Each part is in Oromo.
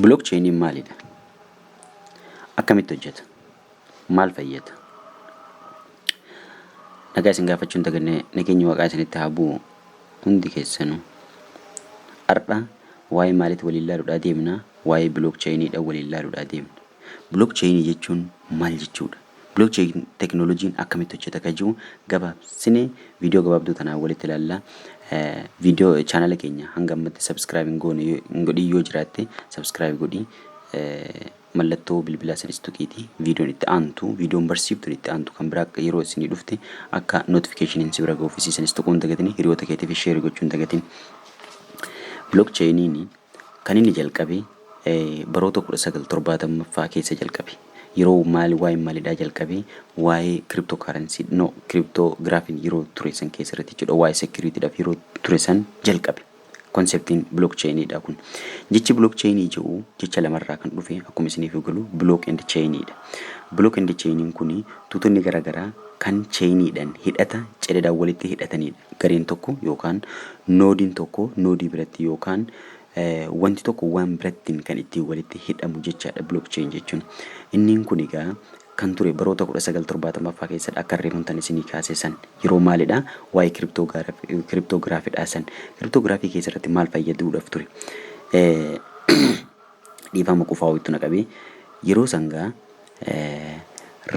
Blockchainiin maalidha? Akkamitti hojjeta? Maal fayyada? Nagaa isin gaafachuu hin daganne. Nageenyi Waaqaa isinitti haa bu'u hundi keessanuu. Har'a waa'ee maaliitti waliin ilaaluudhaa deemna? Waa'ee blockchainiidha waliin ilaaluudhaa deemna. Blockchainii jechuun maal jechuudha? Blockchain teknooloojiin akkamitti hojjeta ka jiru gabaabsinee viidiyoo gabaabduu tanaan walitti ilaalla. Viidiyoo chaanala keenya hanga ammatti subscribe hin goone, hin godhin yoo jiraatte, subscribe godhi. Mallattoo bilbilaa sanis tuqiiti, viidiyoon itti aantu, viidiyoon barsiiftuun itti aantu kan biraa yeroo isinii dhufte akka notificationiin si bira gahuuf isii sanis tuquu hin dagatin, hiriyoota keetiif share gochuu hin dagatin. Blockchainiin kan inni jalqabe baroota 1970ffaa keessa jalqabe. Yeroo maali, waa'ee maalidhaa jalqabe? Waa'ee cryptocurrency, no, cryptographyiin yeroo ture san keessa irratti jechuudha. Waa'ee securitydhaaf yeroo ture san jalqabe. Conceptiin blockchainiidha kun. Jechi blockchainii jedhu jecha lamarraa kan dhufe, akkuma isiniif galu, block and chainiidha. Block and chainiin kun tuutonni garaagaraa kan chainiidhaan hidhata cidhadhaan walitti hidhatanidha. Gareen tokko yookaan nodeiin tokko nodeii biratti yookaan wanti tokko waan birattiin kan ittiin walitti hidhamu jechaadha blockchain jechuun. Inni kun egaa kan ture baroota 1970ffaa keessadha, akka reefuntan isinii kaase san. Yeroo maalidha? Waa'ee cryptographydha san. Cryptography keessatti maal fayyaduudhaaf ture? Dhiifama, qufaa wayittu na qabee. Yeroo sangaa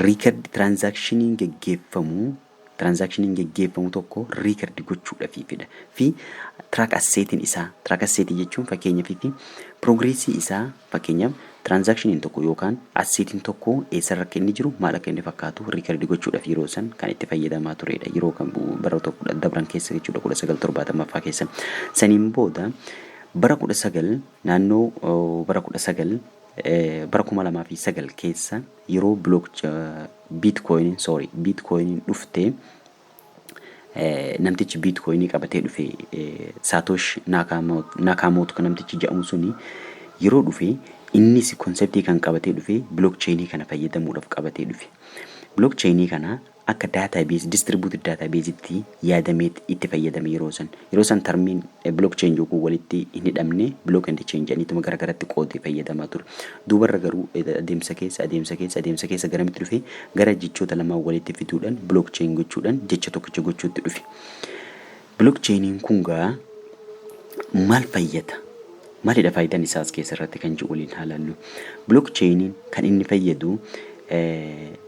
record transactioniin geggeeffamu tokko record gochuudhaafiifidha. Fi track assetiin isaa, track assetii jechuun fakkeenyaaf fi progressii isaa, fakkeenyaaf transactioniin tokko yookaan assetiin tokko eessarra akka inni jiru, maal akka inni fakkaatu record gochuudhaaf yeroo san kan itti fayyadamaa turedha. Yeroo kan baroota dabran keessa jechuudha, 1970ffaa keessa. Saniin booda bara 19 naannoo bara 19 bara 2009 keessa yeroo block Bitcoiniin, sorry, Bitcoiniin dhufte, namtichi Bitcoinii qabatee dhufe, Satoshi Nakamoto kan namtichi jedhamu suni yeroo dhufe, innis conceptii kan qabatee dhufe blockchainii kana fayyadamuudhaaf qabatee dhufe. Blockchainii kana akka database, distributed databaseitti yaadamee itti fayyadame yeroo san. Yeroo san termiin blockchain yookiin walitti hin hidhamne, block and chain jedhaniituma garagaratti qoodee fayyadamaa ture. Duubarra garuu adeemsa keessa, adeemsa keessa, adeemsa keessa garamitti dhufe? Gara jechoota lamaan walitti fiduudhaan blockchain gochuudhaan jecha tokkicha gochuutti dhufe. Blockchainiin kun gaa maal fayyada? Maalidha faayidaan isaa as keessa irratti kan jiru waliin haa ilaallu. Blockchainiin kan inni fayyadu,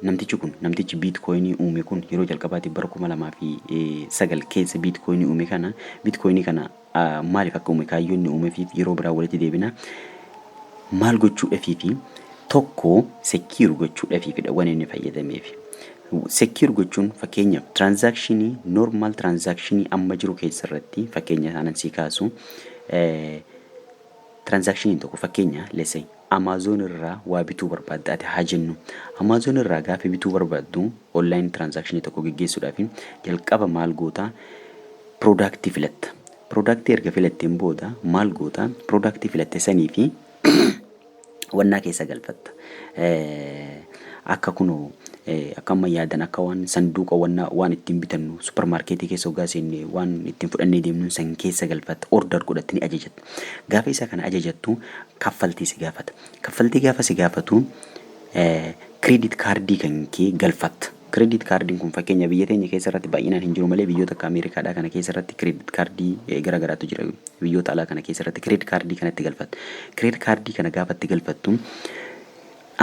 namtichi kun, namtichi Bitcoinii uume kun, yeroo jalqabaatiif bara 2009 keessa Bitcoinii uume kana, Bitcoinii kana maaliif akka uume, kaayyoo inni uumeef yeroo biraa walitti deebina. Maal gochuudhaafii fi tokko secure gochuudhaafiifidha waan inni fayyadameef. Secure gochuun fakkeenyaaf transactionii, normal transactionii amma jiru keessa irratti, fakkeenya isaanan sii kaasu, transactioniin tokko, fakkeenya, let's say Amazon irraa waa bituu barbaadda ati haa jennu. Amazon irraa gaafa bituu barbaaddu, online transactionii tokko geggeessuudhaaf jalqaba maal goota? Productii filatta. Productii erga filatteen booda maal goota? Productii filatte sanii fi wannaa keessa galfatta. Akka kunoo akka amma yaadan, akka waan sanduuqa wannaa waan ittiin bitannu supermarketii keessa hoggaa seenne waan ittiin fudhannee deemnu san keessa galfatta, order godhatti ni ajajatta. Gaafa isa kana ajajattu kaffaltii si gaafata. Kaffaltii gaafa si gaafatu credit cardii kan kee galfatta. Credit cardiin kun fakkeenya biyya teenya keessa irratti baay'inaan hin jiru malee, biyyoota akka Ameerikaadhaa kana keessa irratti credit cardii gara garaatu jira. Biyyoota alaa kana keessa irratti credit cardii kanatti galfatta. Credit cardii kana gaafa itti galfattu,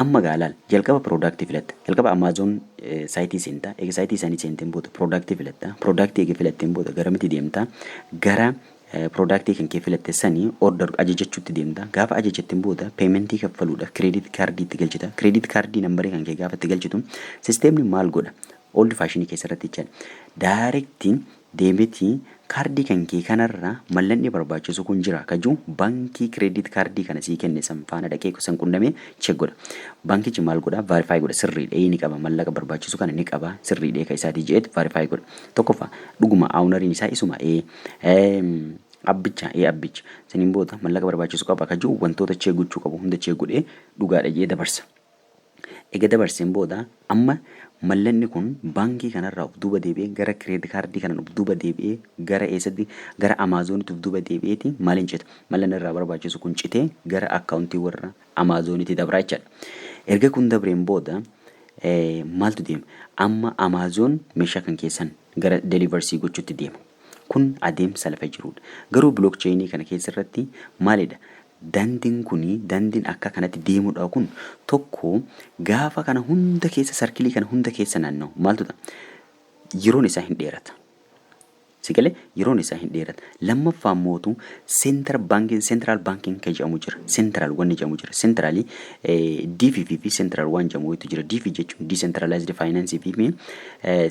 amma gaalaal jalqaba productii filatta. Jalqaba Amazon siteii seentaa. Eega siteii isaanii seenteen booda productii filatta. Productii eega filatteen booda garamitti deemta? Gara productii kan kee filatte sanii order ajajachuutti deemta. Gaafa ajajatteen booda paymentii kaffaluudhaaf credit cardii itti galchita. Credit cardii numberii kan kee gaafa itti galchitu systemni maal godha? Old fashionii keessa irratti jechaadha. Directiin deemetii kaardii kan kee kanarra mallaqni barbaachisu kun jira kajuu baankii credit cardii kana sii kenne san faana dhaqee san qunnamee check godha. Baankichi maal godha? Verify godha. Sirriidha, ni qaba, mallaqa barbaachisu kana ni qaba, sirriidha ka isaatii je'eet verify godha. Tokkoffaa dhuguma owneriin isaa isuma, ee abbicha, ee abbicha, saniin booda mallaqa barbaachisu qaba kajuu wantoota check gochuu qabu hunda check godhee dhugaadha jedhee dabarsa. Egaa dabarseen booda amma mallanni kun baankii kanarraa of duuba deebi'ee gara credit cardii kanaan of duuba deebi'ee gara eessatti, gara Amazonitti of duuba deebi'eeti maaliin cita? Mallanni irraa barbaachisu kun citee gara accountii warra Amazonitti dabraa jechaadha. Erga kun dabreen booda maaltu deema? Amma Amazon meeshaa kan keessan gara delivery gochuutti deema. Kun adeemsa lafa jirudha. Garuu blockchainii kana keessarratti maalidha? Daandiin kuni, daandiin akka kanatti deemudha kun tokko gaafa kana hunda keessa, circleii kana hunda keessa naanna'u maaltu ta'a? Yeroon isaa hin dheerata. Sigalee yeroon isaa hin dheerata. Lammaffaa mootu central bankiin, central bankiin kan jedhamu jira. Central wanni jedhamu jira. Centralii DeFi fi central waan jedhamu wayitu jira. DeFi jechuun decentralized finance fi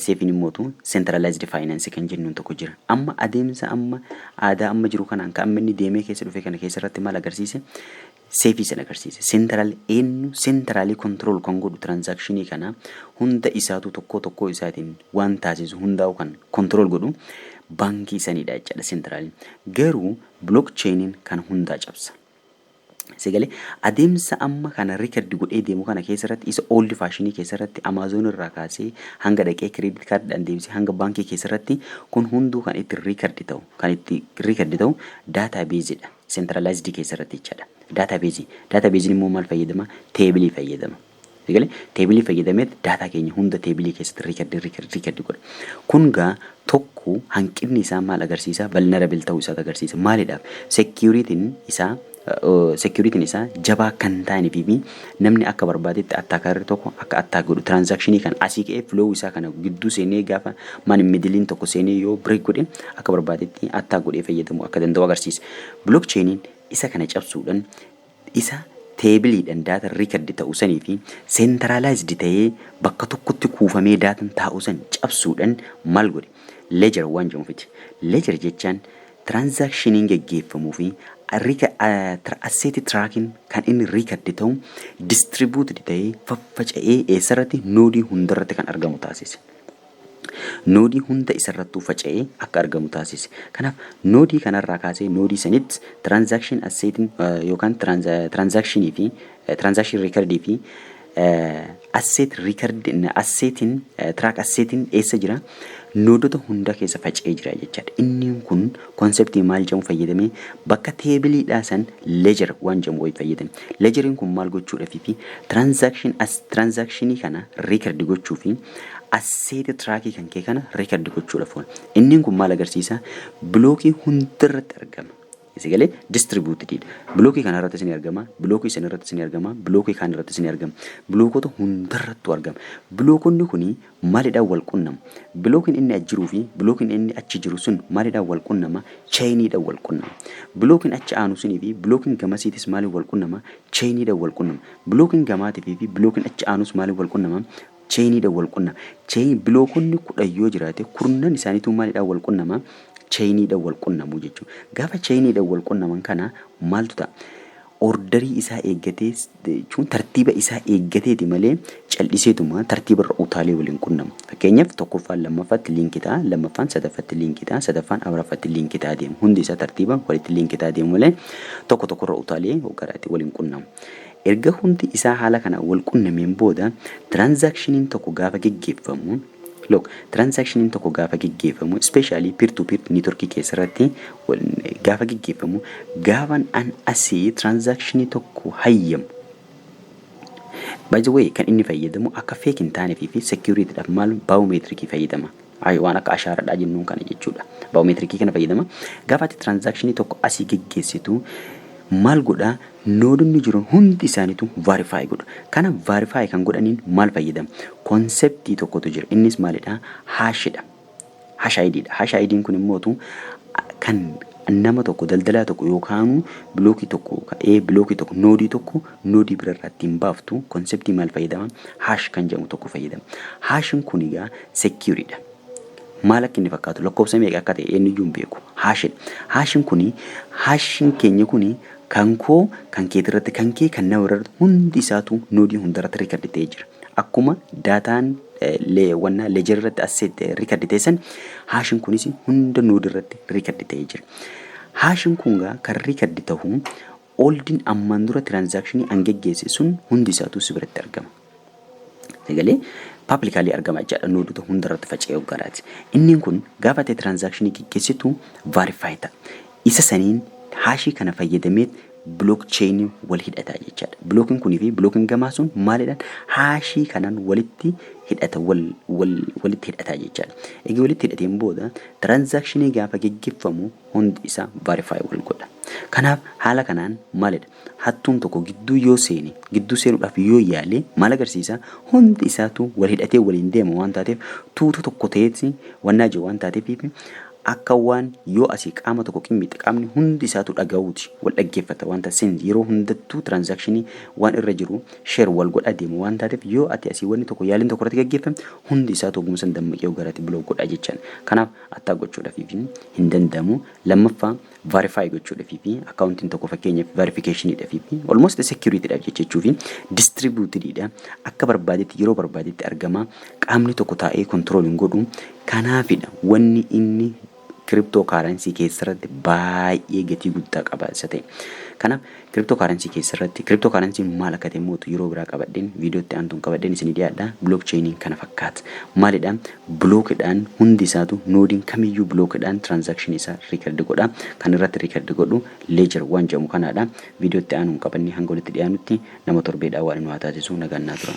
CeFiin immootu centralized finance kan jennuun tokko jira. Amma adeemsa amma aadaa amma jiru kanaan kan amma inni deemee keessa dhufe kana keessa irratti maal agarsiise? CeFi sana agarsiise. Central eenyu centralii control kan godhu transactionii kana hunda isaatu tokko tokko isaatiin waan taasisu hundaa'u kan control godhu baankii sanidha jechaadha centraliin. Garuu blockchainiin kan hundaa cabsa. Sagalee adeemsa amma kana record godhee deemu kana keessarratti, isa old fashionii keessarratti, Amazon irraa kaasee hanga dhaqee credit cardiidhaan deebisee hanga baankii keessarratti, kun hunduu kan itti record ta'u databaseiidha. Centralized keessarratti jechaadha. Databaseii. Databaseiin immoo maal fayyadama? Tableii fayyadama. Sagalee tableii fayyadamee data keenya hunda tableii keessatti record record record godha. Kun gaa tokko hanqinni isaa maal agarsiisa? Vulnerable ta'uu isaa agarsiisa. Maaliidhaaf? Securityn isaa jabaa kan ta'anii fi namni akka barbaadetti attackerri tokko akka attack godhu, transactionii kan asii ka'ee flow isaa kana gidduu seenee gaafa man middleiin tokko seenee yoo break godhe akka barbaadetti attack godhee fayyadamuu akka danda'u agarsiisa. Blockchainiin isa kana cabsuudhaan isa tableiidhaan data record ta'uu sanii fi centralized ta'ee bakka tokkotti kuufamee datan taa'uu san cabsuudhaan maal godhe? Ledger waan jedhamu fiti. Ledger jechaan transactioniin geggeeffamuu fi asset tracking kan inni record ta'u distributed ta'ee faffaca'ee eessarratti, nodeii hundarratti kan argamu taasise. Nodeii hunda isarrattuu faca'ee akka argamu taasise. Kanaaf nodeii kanarraa kaasee nodeii sanitti transaction assetiin yookaan transactionii fi transaction recordii fi asset record assetiin track assetiin eessa jira? Nodeota hunda keessa faca'ee jira jechaadha. Inni kun conceptii maal jedhamu fayyadamee, bakka tableiidhaa san ledger waan jedhamu wayii fayyadame. Ledgeriin kun maal gochuudhaaf fi transaction as transactionii kana record gochuu fi asset trackii kan kee kana record gochuudhaaf oola. Inni kun maal agarsiisa? Blockii hundarratti argama. Isi galee distributedidha. Blockii kana irrattis ni argama, blockii sana irrattis ni argama, blockii kaan irrattis ni argama. Blockota hundarrattu argama. Blockonni kuni maalidhaan wal qunnamu? Blockiin inni achi jiruu fi blockiin inni achi jiru sun maalidhaan wal qunnama? Chainiidhaan wal qunnama. Blockiin achi aanu sunii fi blockiin gamasiitis maaliin wal qunnama? Chainiidhaan wal qunnama. Blockiin gamaatii fi blockiin achi aanus maaliin wal qunnama? Chainiidhaan wal qunnama. Chain blockonni 10 yoo jiraate, kurnan isaaniitu maalidhaan wal qunnama? Chainiidhaan wal qunnamu jechuudha. Gaafa chainiidhaan wal qunnaman kana maaltu ta'a? Orderii isaa eeggatee jechuun tartiiba isaa eeggateeti malee cal'iseetuma tartiiba irra utaalee waliin qunnamu. Fakkeenyaaf tokkoffaan lammaffaatti linkii ta'a, lammaffaan sadaffaatti linkii ta'a, sadaffaan afuraffaatti linkii ta'a deemu. Hundi isaa tartiiba walitti linkii ta'a deemu malee tokko tokkorra utaalee garaatti waliin qunnamu. Erga hundi isaa haala kana wal qunnameen booda transactioniin tokko gaafa geggeeffamu. Look, transactioniin tokko gaafa geggeeffamu, especially peer to peer networkii keessarratti gaafa geggeeffamu, gaafan an asii transactionii tokko hayyamu. By the way, kan inni fayyadamu akka fake hin taanee fi securityidhaaf maal, biometricii fayyadama. Waan akka ashaaraadhaa jennuun kana jechuudha. Biometricii kana fayyadama. Gaafa ati transactionii tokko asii geggeessitu maal godhaa? Nodeonni jiran hundi isaaniitu verify godhu. Kana verify kan godhaniin maal fayyadamu? Conceptii tokkotu jira. Innis maalidhaa? Hashidha. Hash IDdha. Hash ID'n kun immootu kan nama tokko, daldalaa tokko yookaan blockii tokko ka'ee blockii tokko nodeii tokko nodeii birarraa ittiin baaftu conceptii maal fayyadama? Hash kan jedhamu tokko fayyadama. Hashin kun egaa securedha. Maal akka inni fakkaatu, lakkoofsa meeqa akka ta'e eenyuyyuu hin beeku. Hashidha. Hashin kuni, hashin keenya kuni kan koo, kan keetirratti, kan kee, kan nama irratti, hundi isaatu nodeii hundarratti record ta'ee jira. Akkuma dataan wannaa ledger irratti asset record ta'e san, hashin kunis hunda nodeii irratti record ta'ee jira. Hashin kun gaa kan record ta'u oldiin ammaan dura transactionii an geggeesse sun hundi isaatu si biratti argama. Sagalee publicly argama jechaadha, nodeota hundarratti faca'ee hoggaraati. Inni kun gaafa ta'e transactionii geggeessitu verify ta'a. Isa saniin hashii kana fayyadamee blockchainii wal hidhata jechaadha. Blockiin kunii fi blockiin gamaa sun maalidhaan hashii kanaan walitti hidhata, wal wal walitti hidhata jechaadha. Egaa walitti hidhateen booda transactionii gaafa geggeeffamu hundi isaa verify wal godha. Kanaaf haala kanaan maalidha? Hattuun tokko gidduu yoo seene, gidduu seenuudhaaf yoo yaale, maal agarsiisa? Hundi isaatu wal hidhatee waliin deema waan taateef, tuuta tokko ta'eeti wannaa jiru waan taateef, akka waan yoo asii qaama tokko qimmixe qaamni hundi isaatu dhaga'uuti, wal dhaggeeffata waan taasisan, yeroo hundattuu transactionii waan irra jiru share wal godhaa deemu waan taateef, yoo ati asii wanni tokko yaaliin tokko irratti gaggeeffame, hundi isaatu ogummaa san dammaqee garaatti block godhaa jechaan. Kanaaf attack gochuudhaaf hin danda'amu. Lammaffaa, verify gochuudhaaf fi accountiin tokko fakkeenyaaf verificationiidhaaf fi almost securitydhaaf jechuu fi distributedidha. Akka barbaadetti yeroo barbaadetti argama, qaamni tokko taa'ee control hin godhu. Kanaafidha wanni inni crypto currency keessarratti baay'ee gatii guddaa qaba isa ta'e. Kanaaf crypto currency keessarratti, crypto currencyn maal akka ta'e mootu yeroo biraa qabadheen, viidiyootti aantuun qabadheen isinii dhiyaadha. Blockchainiin kana fakkaata. Maalidha? Blockiidhaan hundi isaatu, nodeiin kamiyyuu blockiidhaan transactionii isaa record godha. Kan irratti record godhu ledger waan jedhamu kanaadha. Viidiyootti aanuun qabannee hanga walitti dhiyaanutti nama torbeedhaa waan nu haa taasisu, nagaan naa tura.